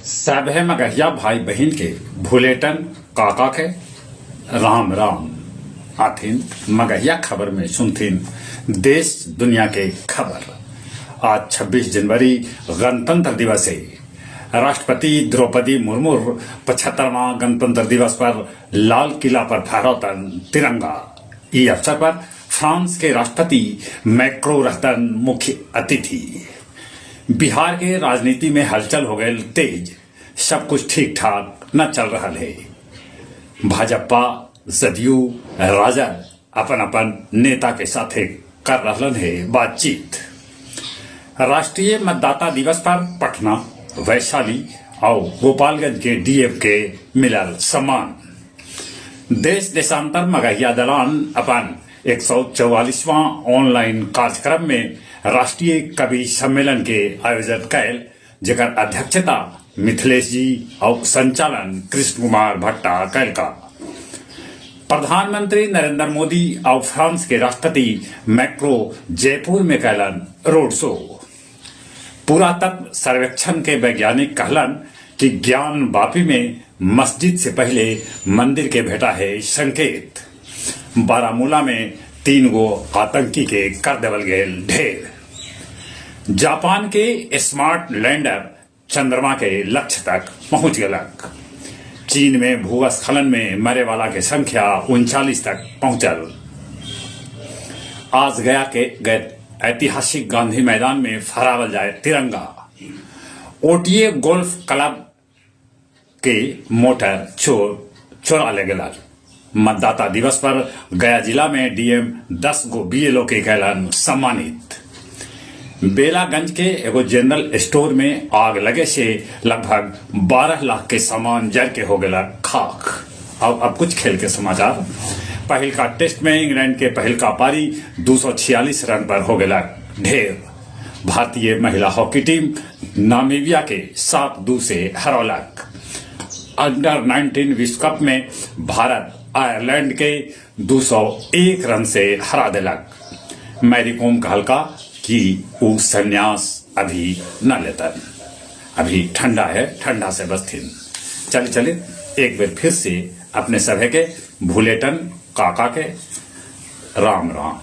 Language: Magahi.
सभे मगहिया भाई बहिन के भुलेटन काका के राम राम। आथिन मगहिया खबर में सुनथिन देश दुनिया के खबर। आज 26 जनवरी गणतंत्र दिवस है। राष्ट्रपति द्रौपदी मुर्मू 75वां गणतंत्र दिवस पर लाल किला पर फहरौतन तिरंगा। ई अवसर पर फ्रांस के राष्ट्रपति मैक्रो रहतन मुख्य अतिथि। बिहार के राजनीति में हलचल हो गई तेज, सब कुछ ठीक ठाक न चल रहा है। भाजपा, जदयू, राजद अपन अपन नेता के साथे कर रहलन है बातचीत। राष्ट्रीय मतदाता दिवस पर पटना, वैशाली और गोपालगंज के डीएम के मिलल सम्मान। देश देशांतर मगहिया दलान अपन 144वां ऑनलाइन कार्यक्रम में राष्ट्रीय कवि सम्मेलन के आयोजन कैल, जेकर अध्यक्षता मिथिलेश जी और संचालन कृष्ण कुमार भट्टा कैल का। प्रधानमंत्री नरेंद्र मोदी और फ्रांस के राष्ट्रपति मैक्रो जयपुर में कैलन रोड शो। पुरातत्व सर्वेक्षण के वैज्ञानिक कहलन कि ज्ञान वापी में मस्जिद से पहले मंदिर के भेटा है संकेत। बारामूला में 3 गो आतंकी के कर देवल गेल ढेर। जापान के स्मार्ट लैंडर चंद्रमा के लक्ष्य तक पहुंच गलक। चीन में भूस्खलन में मरे वाला के संख्या 39 तक पहुंचल। आज गया के गए ऐतिहासिक गांधी मैदान में फहरावल जाए तिरंगा। ओटीए गोल्फ क्लब के मोटर चोर चोरा ले गेला। मतदाता दिवस पर गया जिला में डीएम 10 गो बीएलओ के कैलन सम्मानित। बेलागंज के एगो जनरल स्टोर में आग लगे से लगभग 12 लाख के सामान जर के हो गया खाक। अब कुछ खेल के समाचार। पहिलका टेस्ट में इंग्लैंड के पहिलका पारी 246 रन पर हो गया ढेर। भारतीय महिला हॉकी टीम नामीबिया के 7-2 से हरौलक। अंडर 19 विश्व कप में भारत आयरलैंड के 201 रन से हरा दिलक। मैरी कॉम कहलका कि ऊ संन्यास अभी न लेतन, अभी ठंडा है, ठंडा से बचथिन। चले चले एक बार फिर से अपने सभे के भूलेटन काका के राम राम।